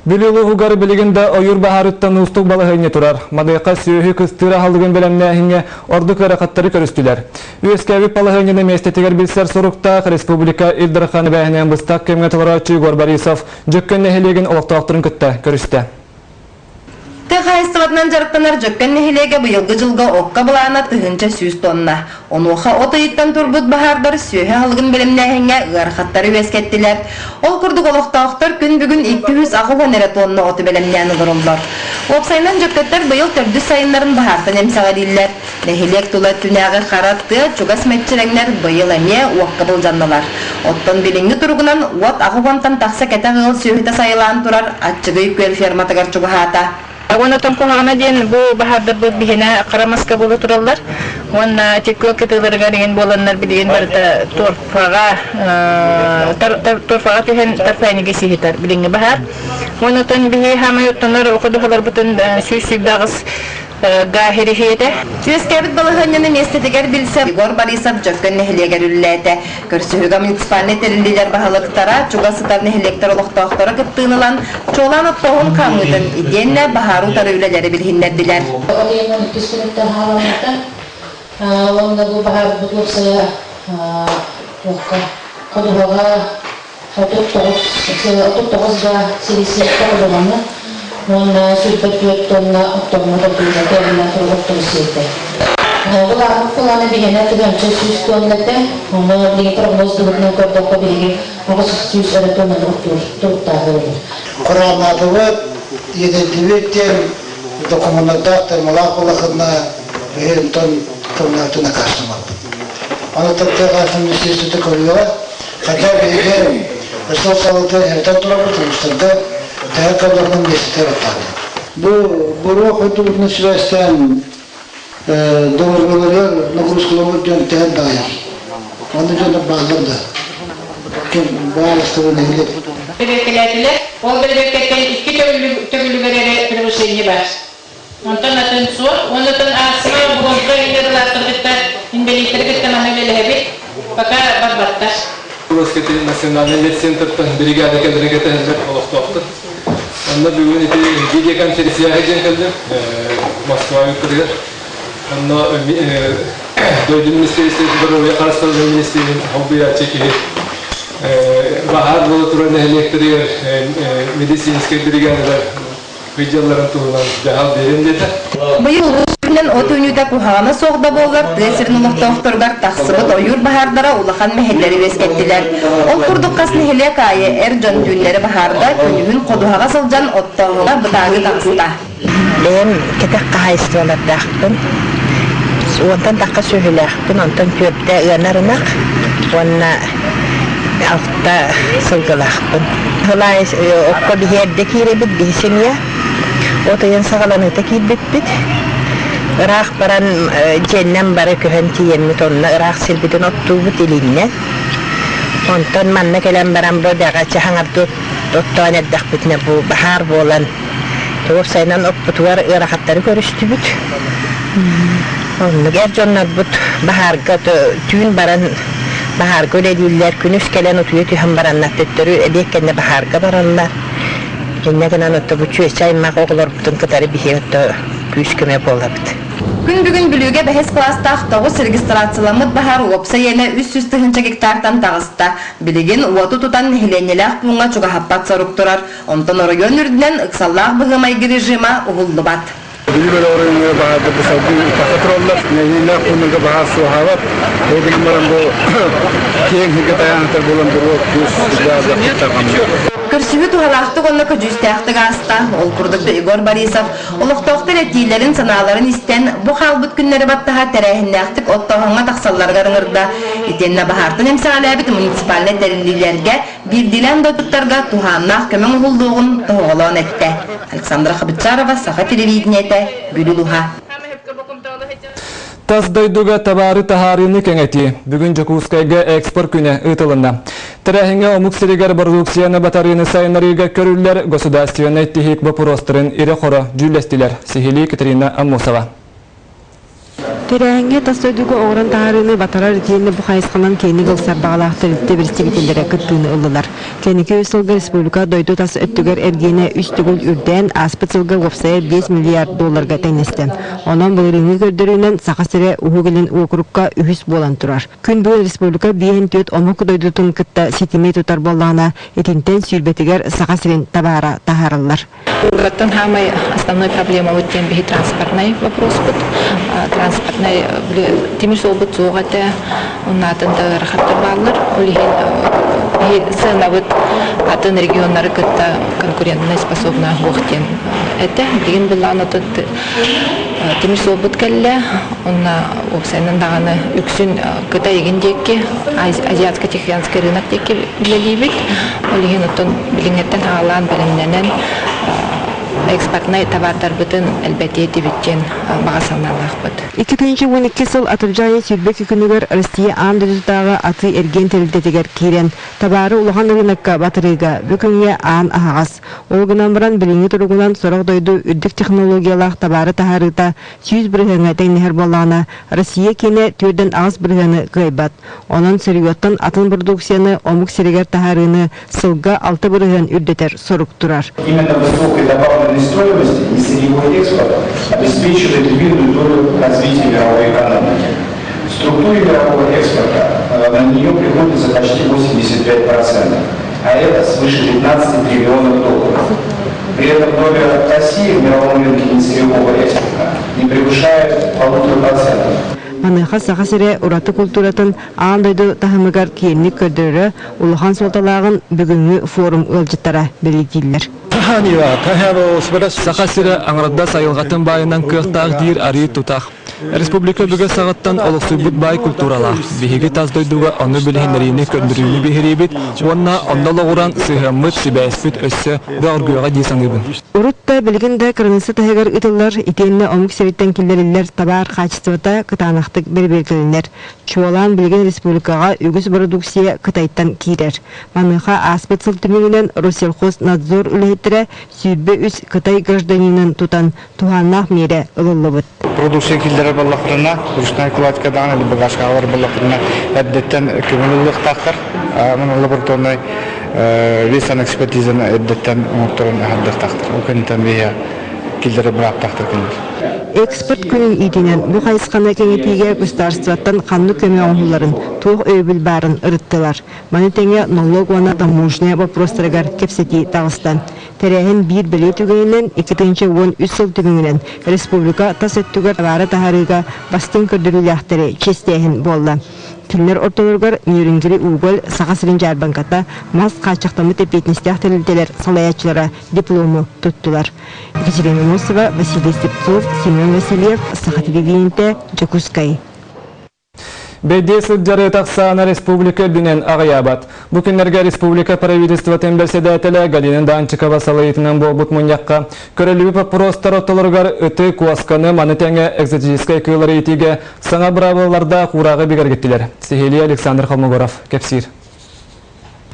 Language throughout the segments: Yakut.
Бүлүү улууһугар билигин да ойуур баһаарыттан уустук балаһыанньа турар. Маныаха сүөһү кыстыыр аһылыгын бэлэмнээһиҥҥэ ордук ыарахаттары көрүстүлэр. Үөскээбит балаһыанньаны миэстэтигэр билсэр соруктаах республика Ил Дархан эбээһинээн быстах кэмҥэ толорооччу Егор Борисов Дьөккөн нэһилиэгин олохтоохторун кытта көрүстэ. Тыа хаһаайыстыбатынан дьарыктанар Дьөккөн нэһилиэгэ быйылгы дьылга окко былаана 1100 тонна. Онуоха от ыйыттан турбут баһаардар сүөһү аһылыгын бэлэмнээһиҥҥэ ыарахаттары үөскэттилэр. Ол курдук олохтоохтор күн бүгүн 280 эрэ тонна оту бэлэмнээн олороллор. Уопсайынан дьөккөттөр быйыл төрдүс сайыннарын баһаартан эмсэҕэлииллэр. Нэһилиэк тула өттүнээҕи хара тыа чугас мэччирэҥнэр быйыл эмиэ уокка былдьаннылар. Оттон билиҥҥи туругунан уот аҕыс уонтан тахса кэтэх ыал сүөһүтэ сайылаан турар Аччыгый Күөл ферматыгар чугаһаата. Уонна куһаҕана диэн бу баһаардарбыт биһиэнэ хара маска буола тураллар уонна ити күөл кытыыларыгар иҥин буоланнар билигин барыта торфаҕа торфаҕа түһэн торфянига сиһитэр билиҥҥи баһаар. Уонна биһи хаамай оттонор ходуһаларбытын 128 Гаһириһиэтэ. Үөскээбит балаһыанньаны миэстэтигэр билсэ Егор Борисов Дьөккөн нэһилиэгэр үлэлээтэ. Көрсүһүүгэ муниципальнай тэриллиилэр баһылыктара, чугас сытар нэһилиэктэр олохтоохторо кыттыыны ылан, чуолаан оттооһун хаамыытын итиэннэ баһаары утары үлэлэри билиһиннэрдилэр. Отыйынан иккис күнүттэн хааланыыта уонна бу баһаарбыт уопсайа туохха ходуһаҕа 39 га силиссиэттэ ходуһаны уонна 24 тонна оттоҥҥо торгууга кэлинэ туругуттун сиэтэ. Былааммыт былаана биһиэнэ 1100 тонна этэ. Ону билиги прогноз быһыытынан көрдөххө биһиги 800 эрэ тоннаны оттуур туруктаах буолбут. Курааннаатыбыт, иэдэйдибит диэн докумуоннардаах термалаах буоллахына биһи онтон көмөлөтүн аккаастаммаппыт. Аны тыа хаһаайыстыбатын министиэристибэтэ көрүөҕэ. Хотя биһиги өссө салалта эрдэн турабыт, улуустарга төһө кыалларынан миэстэтигэр аттаатыбыт. Бу буруо хотубутунан сибээстээн доруобуйаларыгар нагрузкаламмыт дьон тэһэн даҕайар. Онно дьоннор бааллар да. Бааластыбы нэһилиэк. Бэрэбиэркэлээтилэр. Ол бэрэбиэркэттэн икки төгүлүгэр эрэ превышение баар. Онтон атын суох. Уонна оттон астма, бронхо ыарыылаахтары кытта, инбэлииттэри кытта манна үлэлэһэбит. Пока барбаттар. Русский национальный медцентртан бригада кэлэрин кэтэһэллэр олохтоохтор. Онно бүгүн ити видеоконференцияҕа диэн кэллим Москва ыыппытыгар. Онно дойду министиэристибэтин доруобуйа харыстабылын министиэрин холбуйааччы киһи баһаар буола турар нэһилиэктэригэр медицинскэй бригадалар видеоларын туһунан дьаһал биэриэм диэтэ. Быйыл улуус үрдүнэн от үүнүүтэ куһаҕана суох да буоллар, тыа сирин олохтоохторугар тахсыбыт ойуур баһаардара улахан мэһэйдэри үөскэттилэр. Ол курдук хас нэһилиэк аайы эр дьон түүннэри баһаарда, күнүһүн ходуһаҕа сылдьан оттооһуҥҥа бытааны таҕыста. Бэйэм кэтэх хаһаайыстыбалардаахпын. Уонтан тахха сүөһүлээхпин, онтон түөртэ ыанар ынах уонна алта сылгылаахпын. Сыл аайы окко биһи эрдэ киирэбит, биһи семья. От ыйын саҕаланыыта киирбиппит. Ыраах баран дьиэннэн бары көһөн тиийэммит онно ыраах сирбитин оттуубут илииннэн. Онтон манна кэлэн баран бу бэҕэчэ хаҥардыы оттоон эрдэхпитинэ бу баһаар буолан Уопсайынан оппутугар ыарахаттары көрүстүбүт. Оннук эр дьоннорбут баһаарга түүн баран баһаарга үлэлииллэр, күнүс кэлэн утуйа түһэн бараннар төттөрү эбиэт кэннэ баһаарга бараллар. Инньэ гынан отто бу чүөчэ аймах оҕолорбутун кытары биһи отто күүс-көмө буолабыт. Күн бүгүн Бүлүүгэ бэһис кылаастаах тоҕус регистрацияламмыт баһаар уопсай иэнэ 300 тыһыынча гектартан таҕыста. Билигин уоту тутан нэһилиэнньэлээх пууҥҥа чугаһаппат сорук турар. Онтон оройуон үрдүнэн ыксаллаах быһыы-майгы режима уһуллубат. Бүлүү бөлөх оройуонугар баһаардар салгыы тахса тураллар. Нэһилиэнньэлээх пууннарга баһаар суоһаабат. Ол гынан баран бу киэҥ сиргэ тайаанатар буолан буруо күүс сүрдээх тарҕаммыт. Көрсүһүү туһалаахтык уонна көдьүүстээхтик ааста. Ол курдук Егор Борисов олохтоохтор этиилэрин, санааларын истэн, бу хаалбыт күннэри баттаһа тэрээһиннээхтик оттооһуҥҥа тахсалларыгар ыҥырда. Итиэннэ баһаартан эмсэҕэлээбит муниципальнай тэриллиилэргэ Биирдиилээн дойдуттарга туһааннаах көмө оҥоһуллуоҕун тоһоҕолоон эттэ. Александра Хабытчарова, Саха телевидениетэ, Бүлүү улууһа. Тас дойдуга табаары таһаарыыны кэҥэтии. Бүгүн Дьокуускайга экспорт күнэ ыытылынна. Тэрээһиҥҥэ омук сиригэр бородууксуйаны батарыыны сайыннарыыга көрүллэр государственнай тиһик боппуруостарын ирэ-хоро дьүүллэстилэр. Сиһилии Катерина Аммосова. Тэрээһиҥҥэ тас дойдуга оҥорон таһаарыыны батарар итиэннэ бу хайысханан киэҥник ылсар баҕалаах тэрилтэ бэрэстэбиитэллэрэ кыттыыны ыллылар. Кэнники үс сылга республика дойду тас өттүгэр эргиэнэ үс төгүл үрдээн, ааспыт сылга уопсайа 5 миллиард долларга тэҥнэстэ. Онон былырыыҥҥы көрдөрүүнэн Саха сирэ Уһук Илин уокурукка үһүс буолан турар. Күн бүгүн республика 54 омук дойдутун кытта ситими тутар буоллаҕына, итинтэн сүүрбэтигэр Саха сирин табаара таһаарыллар. Ургаттан хаамай основной проблемабыт диэн биһи транспортнай вопроспут. Транспортнай тимир суолбут суох этэ, оннаатын да ыарахаттар бааллар. Ол иһин биһи сыанабыт атын регионнары кытта конкурентной способна суох диэн этэ. Билигин былаан отут тимир суолбут кэллэ. Онна уопсайынан даҕаны үксүн Кытай игин диэки, Азиатско-Тихоокеанский рынок диэки үлэлиибит. Ол иһин оттон билиҥҥиттэн хаалаан бэлэмнэнэн экспортнай табаардарбытын элбэтиэ этибит диэн баҕа санаалаахпыт. 2012 сыл атырдьах ыйын 22 күнүгэр Россия аан дойдутааҕы атыы-эргиэн тэрилтэтигэр киирэн, табаары улахан ырыынакка батарыыга бу күҥҥэ аан аһаҕас. Ол гынан баран билиҥҥи туругунан сорох дойду үрдүк технологиялаах табаары таһаарыыта 100 бырыһыаҥҥа тэҥнэһэр буоллаҕына, Россия киэнэ 4-8 бырыһыаны кыайбат. Онон сырьеттан атын продукцияны омук сиригэр таһаарыыны сылга 6% үрдэтэр сорук турар. Именно высокой добавленной стоимости несырьевой экспорт обеспечивает львиную долю развития мировой экономики. В структуре мирового экспорта на нее приходится почти 85%, а это свыше 15 триллионов долларов. При этом доля России в мировом рынке несырьевого экспорта не превышает 1,5%. Маныаха Саха сирэ ураты култууратын аан дойду таһымыгар киэҥник көрдөрөрө улахан суолталааҕын бүгүҥҥү форум ыалдьыттара бэлиэтииллэр. Саха сирэ аҥардас айылҕатын баайынан кыахтаах диир арыы тутах. Республика өбүгэ саҕаттан олохсуйбут баай культуралаах. Биһиги тас дойдуга ону билиһиннэриини көрдөрүүнү биһириибит уонна онно олоҕуран сыһыаммыт, сибээспит өссө бөҕөргүөҕэ дии саныыбын. Урут да, билигин да кыраныысса таһыгар ыытыллар итиэннэ омук сириттэн киллэриллэр табаар хаачыстыбата кытаанахтык бэрэбиэркэлэнэр. Чуолаан билигин республикаҕа үгүс бородууксуйа Кытайтан киирэр. Маныаха ааспыт сыл түмүгүнэн Россельхознадзор үлэһиттэрэ 23 Кытай гражданинын тутан туһааннаах миэрэ ылыллыбыт. Продукция киллэрэр буоллахтарына, ручная кладка даҕаны или багажка ылар буоллахтарына эрдэттэн көҥүл ылыахтаахтар. Маны лабораторнай вес экспертизаны эрдэттэн оҥотторон аһардыахтаахтар. Ол кэнниттэн биһиэхэ киллэрэр бырааптаахтар кинилэр. Экспорт күнүн иитинэн бу хайысханы кэҥэтиигэ государствоттан ханнык көмө оҥоһулларын, туох өйөбүл баарын ырыттылар. Маны тэҥэ налог уонна таможня боппуруостарыгар кэпсэтии таҕыста. Тэрээһин биир бэлиэ түгэнинэн 2013 сыл түмүгүнэн республика тас өттүгэр табаары таһаарыыга бастыҥ көрдөрүүлээхтэри чиэстээһин буолла. Кинилэр ортолоругар Нерюнгри уголь Саха сирин дьаарбаҥката мас хааччахтаммыт эппиэтинэстээх тэрилтэлэр салайааччылара диплому туттулар. Екатерина Носова, Василий Слепцов, Семен Васильев, Саха телевидениетэ, Дьокуускай. Бэйдиэ сылдьары тахсаана республика үрдүнэн аҕыйаабат. Бу күннэргэ республика правительствотын бэрэссэдээтэлэ Галина Данчикова салайыытынан буолбут мунньахха көрүллүбүт боппуруостар ортолоругар ыты, куосканы, маны тэҥэ экзотическай кыыллары иитиигэ саҥа быраабылалардаах уурааҕы бигэргэттилэр. Сиһилии Александр Холмогоров кэпсиир.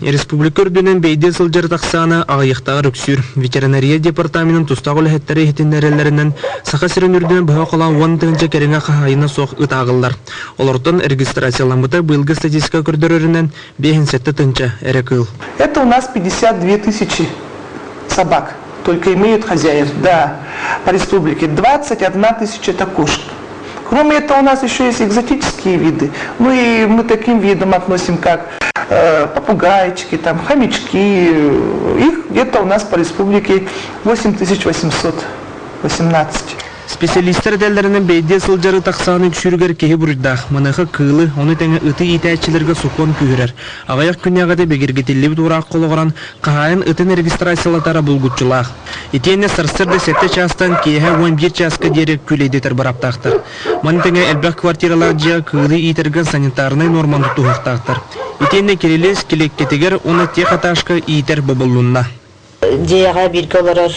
Республика үрдүнэн бэйдиэ сылдьар ахсаана аҕыйахтааҕар үксүүр. Ветеринария департаменын тустаах үлэһиттэрэ иһитиннэрэллэринэн, Саха сирин үрдүнэн быһа холоон 10 тыһыынча кэриҥэ хаһаайына суох ыт ааҕыллар. Олортон регистрацияламмыта быйылгы статистика көрдөрөрүнэн, 57 тыһыынча эрэ кыыл. Это у нас 52 тысячи собак только имеют хозяев, да, по республике. 21 тысяча это кошек. Кроме этого, у нас еще есть экзотические виды. Ну и мы таким видам относим, как э, попугайчики, там, хомячки. Их где-то у нас по республике 8818. Специалистэр этэллэринэн бэйдиэ сылдьары тахсааны үксүүрүгэр киһи буруйдаах. Маныаха кыылы, ону тэҥэ ыты иитээччилэргэ сокуон күүһүрэр. Аҕыйах күннээҕитэ бигэргэтиллибит уураахха олоҕуран, хаһаайын ытын регистрациялатара булгуччулаах. Итиэннэ сарсыарда сэттэ чаастан киэһэ 11 чааска диэри күүлэйдэтэр бырааптаахтар. Маны тэҥэ элбэх квартиралаах дьиэ кыылы иитэргэ санитарнай нуорманы тутуһуохтаахтар. Итиэннэ кирилиэс килиэккэтигэр уонна техэтажка иитэр бобуллунна. Дьиэҕэ бииргэ олорор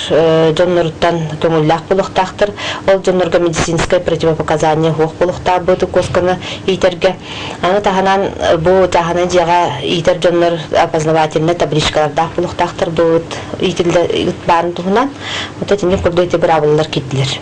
дьонноруттан көҥүллээх буолуохтаахтар. Ол дьоннорго медицинскэй противопоказания суох буолуохтаах бу куосканы иитэргэ. Аны таһынан бу чааһынай дьиэҕэ иитэр дьоннор опознавательнай табличкалардаах буолуохтаахтар бу ыт иитиллэр ыт баарын туһунан. Вот итинник курдук ити быраабылалар киирдилэр.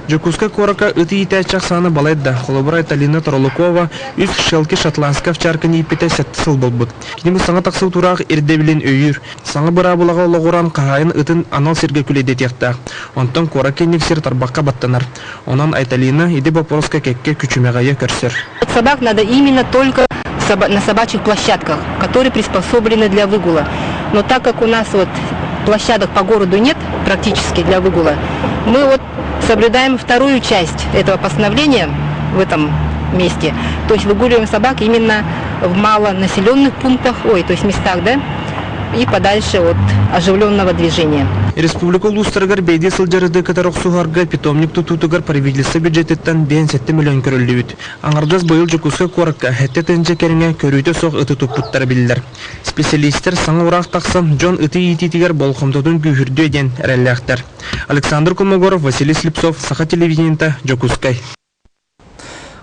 Дьокуускай куоракка ыт иитээччи ахсаана балайда. Холобура, Айталина Торолукова үс Шелки шотландскай овчарканы ииппитэ сэттэ сыл буолбут. Кини бу саҥа тахсыбыт тураах ирдэбилин өйүүр. Саҥа быраабылаҕа олоҕуран хаһаайын ытын анал сиргэ күлэйдэтиэхтээх. Онтон куоракка инник сир тарбахха баттанар. Онон Айталина ити боппуруоска кэккэ күчүмэҕэйи көрсөр. Собак надо именно только на собачьих площадках, которые приспособлены для выгула. Но так как у нас вот площадок по городу нет практически для выгула, мы вот соблюдаем вторую часть этого постановления в этом месте. То есть выгуливаем собак именно в малонаселенных пунктах, ой, то есть местах, да, и подальше от оживленного движения. Республика улуустарыгар бэйдиэ сылдьар ыты кытары охсуһарга питомник тутуутугар правительство бюджетыттан 57 миллион көрүллүбүт. Аҥардас быйыл Дьокуускай куоракка сэттэ тыһыынча кэриҥэ көрүүтэ суох ыты туппуттара биллэр. Специалистэр саҥа ураах тахсан дьон ыты иитиитигэр болҕомтотун күүһүрдүө диэн эрэллээхтэр. Александр Колмогоров, Василий Слепцов, Саха телевидениета, Дьокуускай.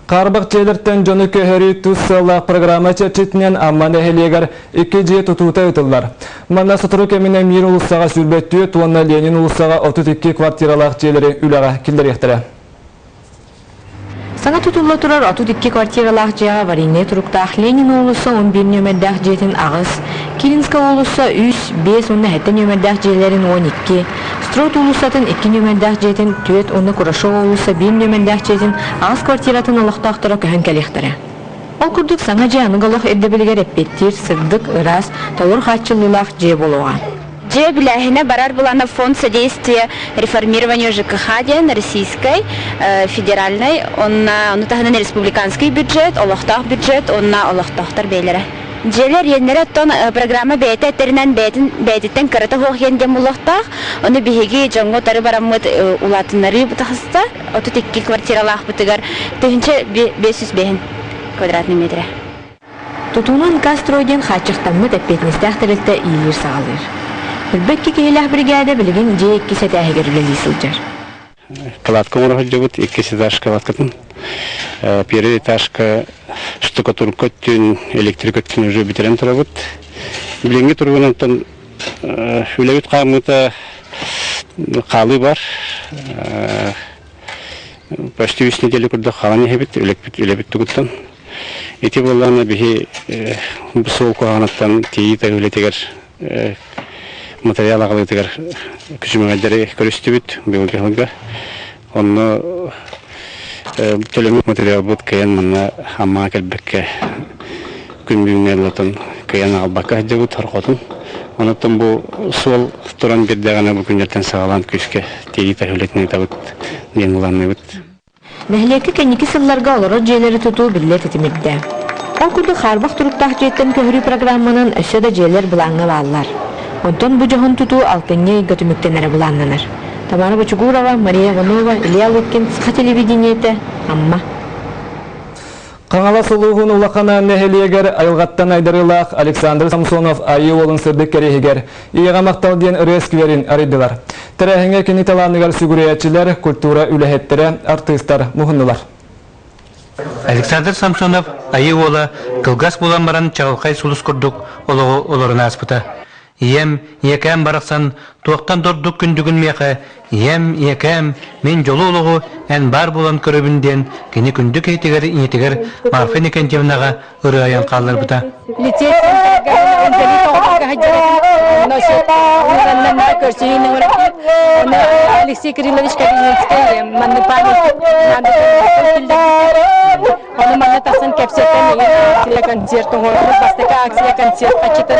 Хаарбах дьиэлэртэн дьону көһөрүү тус сыаллаах программа чэрчитинэн Амма нэһилиэгэр икки дьиэ тутуута ыытыллар. Манна сотору кэминэн Мир уулуссаҕа 24 уонна Ленин уулуссаҕа 32 квартиралаах дьиэлэри үлэҕэ киллэриэхтэрэ. Саҥа тутулла турар 32 квартиралаах дьиэҕэ аварийнай туруктаах Ленин уулусса 11 нүөмэрдээх дьиэтин аҕыс, Киринская уулусса үс, биэс уонна сэттэ нүөмэрдээх дьиэлэрин 12, Строд уулуссатын икки нүөмэрдээх дьиэтин түөрт уонна Курашова уулусса биир нүөмэрдээх дьиэтин аҕыс квартиратын олохтоохторо көһөн кэлиэхтэрэ. Ол курдук саҥа дьиэ аныгы олох ирдэбилигэр эппиэттиир сырдык, ыраас, толору хааччыллыылаах дьиэ буолуоҕа. Дьиэ үбүлээһинэ барар былаана Фонд содействия реформированию ЖКХ диэн российскай, федеральнай, уонна ону таһынан республиканский бюджет, олохтоох бюджет уонна олохтоохтор бэйэлэрэ. Дьиэлэр иэннэрэ оттон программа бэйэтэ этэринэн бэйэтин бэйэтиттэн кырата суох иэн диэн булуохтаах. Ону биһиги дьоҥҥо утары бараммыт улаатыннарыы таҕыста. 32 квартиралаахпытыгар 1505 квадратный метрэ. Тутууну НК-строй диэн хааччахтаммыт эппиэтинэстээх тэрилтэ иилиир-саҕалыыр. Өлбөт киһилээх биригээдэ билигин дьиэ иккис этээһигэр үлэлии сылдьар. Кладка оҥоро сылдьыбыт, иккис этаж кладкатын. Первый этажка штукатурка өттүн, электрик өттүн уже бүтэрэн турабыт. Билиҥҥи туругунан үлэбит хаамыыта хаалыы бар. Почти үс неделя курдук хаалан иһэбит, үлэбит, үлэбит тугуттан. Ити буоллаҕына биһи бу суол куһаҕаныттан тиийии үлэтигэр материал аҕалыытыгар күчүмэҕэйдэри көрүстүбүт быйылгы сылга. Онно төлөммүт материалбыт кыайан манна Аммаҕа кэлбэккэ күн бүгүҥҥэ ыллатын кыайан аҕалбакка сылдьабыт хорҕотун. Онуттан бу суол туран биэрдэҕинэ бу күннэртэн саҕалаан күүскэ тиийии үлэтин ыытабыт диэн ыланныбыт. Нэһилиэккэ кэнники сылларга олорор дьиэлэри тутуу биллэ тэтимирдэ. Ол курдук хаарбах туруктаах дьиэттэн көһөрүү программанан өссө да дьиэлэр былааҥҥа бааллар. Онтон бу дьоһун тутуу алтынньы ыйга түмүктэнэрэ былааннанар. Тамара Бочугурова, Мария Иванова, Илья Лыткин, Саха телевидениетэ, Амма. Хаҥалас улууһун Улахан Аан нэһилиэгэр айылҕаттан айдарыылаах Александр Самсонов Айыы Уолун сырдык кэриэһигэр Ийэҕэ махтал диэн ырыа скверин арыйдылар. Тэрээһиҥҥэ кини талааныгар сүгүрүйээччилэр, культура үлэһиттэрэ, артыыстар муһуннулар. Александр Самсонов Айыы Уола кылгас буолан баран чаҕылхай сулус курдук олоҕу олорон ааспыта. Ийэм, ийэкээм барахсан туохтан да ордук күндүгүн миэхэ ийэм, ийэкээм, мин дьолу олоҕу эн баар буолан көрөбүн диэн кини күндү киһитигэр ийэтигэр Марфа Никентьевнаҕа ырыа айан хаалларбыта. Лицей центрга инбэлиит оҕолорго сылдьар этим. Онно ыҥыраннар көрсүһүүнү оҥорбут. Онно Алексей Кириллович Калининскай маннык памятник киллэрбитэ. Ону манна тахсан кэпсэтэн акция концерт оҥорбут. Бастакы акция концерт хачытын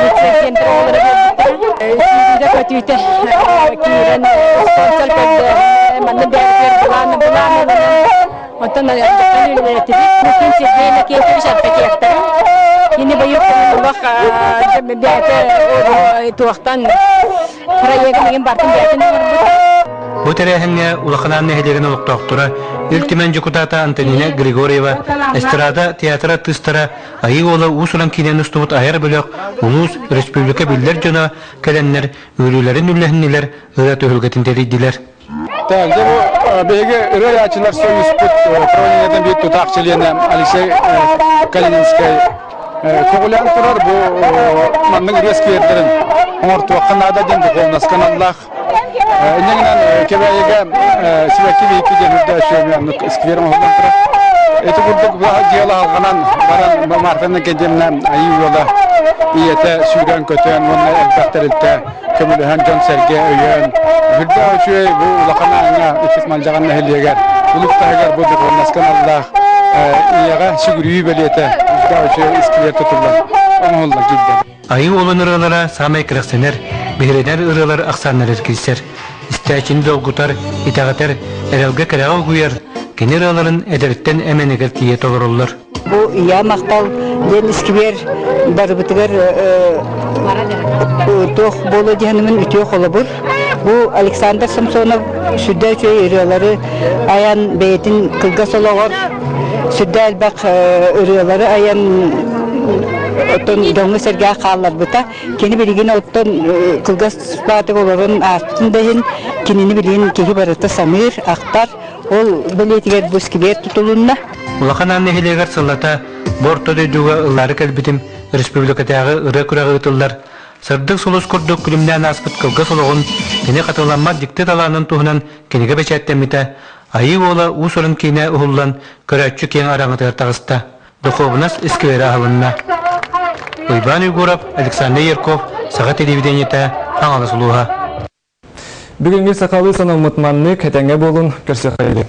лицей центр оҕолоро биэрбиттэрэ. Сүүрүүтэ көтүүтэ киирэн спонсор көрдөөн манна бэйэбитигэр былааны былаанынан Оттон үлэлэтибит. Лукин Сергей Иннокентьевич архитектор. Кини быйыл олох бэйэтэ туохтан проегын игин бартын бэйэтин оҥорбута. Бу тэрээһиҥҥэ Улахан Аан нэһилиэгин олохтоохторо Ил Түмэн дьокутаата Антонина Григорьева, эстрада театр артыыстара, Айыы Уола уус-уран киинэни устубут айар бөлөх, улуус, республика биллэр дьоно кэлэннэр үөрүүлэрин үллэһиннилэр, ырыа түһүлгэтин тэрийдилэр. Так, дьэ бу биһиги ырыа айааччылар союзпут правлениетын биир тутаах чилиэнэ Алексей Калининскай көҕүлээн турар бу маннык ырыа сквердэрин оҥортуохха наада диэн духовноска аналлаах. Инньэ гынан Кэбээйигэ Сибэкки биһикки диэн үрдээччи сквер оҥоһуллан турар. Ити курдук дьыала алҕанан баран Марфа Кедемна Айыы уола ийэтэ сүүрэн-көтөн уонна элбэх тэрилтэ көмөлөһөн дьон-сэргэ өйөөн үрдээх үчүгэй бу улахан ааҥҥа Ытык Малдьаҕан нэһилиэгэр улук таһыгар бу духовноска аналлаах ийэҕэ сүгүрүйүү бэлиэтэ үрдээх үчүгэй искилиэр тутуллан оҥоһуллан киирдэ. Айыы уолун ырыалара саамай кэрэхсэнэр, биһирэнэр ырыалар ахсааннарыгар киирсэр. Истээччини долгутар, итэҕэтэр, эрэлгэ кэрэҕэ угуйар, кини ырыаларын эдэриттэн эмэнигэр тиийэ толороллор. Бу Ийэ махтал диэн искибиэр барыбытыгар туох буолуо диэхинин үтүө холобур. Бу Александр Самсонов сүрдээх үчүгэй ырыалары айан бэйэтин кылгас олоҕор сүрдээх элбэх ырыалары айан оттон дьоҥҥо-сэргэҕэ хаалларбыта. Кини билигин оттон кылгас баатык олорон ааспытын да иһин кинини билигин киһи барыта саныыр, ахтар. Ол бэлиэтигэр бу сквер тутулунна. Улахан Аан нэһилиэгэр сыллата бу орто дойдуга ыллаары кэлбитим республикатааҕы ырыа күрэҕэ ыытыллар. Сырдык сулус курдук күлүмнээн ааспыт кылгас олоҕун, кини хатыламмат дьикти талаанын туһунан кинигэ бэчээттэммитэ, Айыы Уола уус-уран киинэ уһуллан, көрөөччү киэҥ араҥатыгар таҕыста. Духуобунас искибиэрэ аһылынна. Уйбаан Уйгуров, Александр Ярков, Саха телевидениетэ, Хаҥалас улууһа. Бүгүҥҥү сахалыы санаммыт маннык, этэҥҥэ буолун, көрсүөххэ диэри.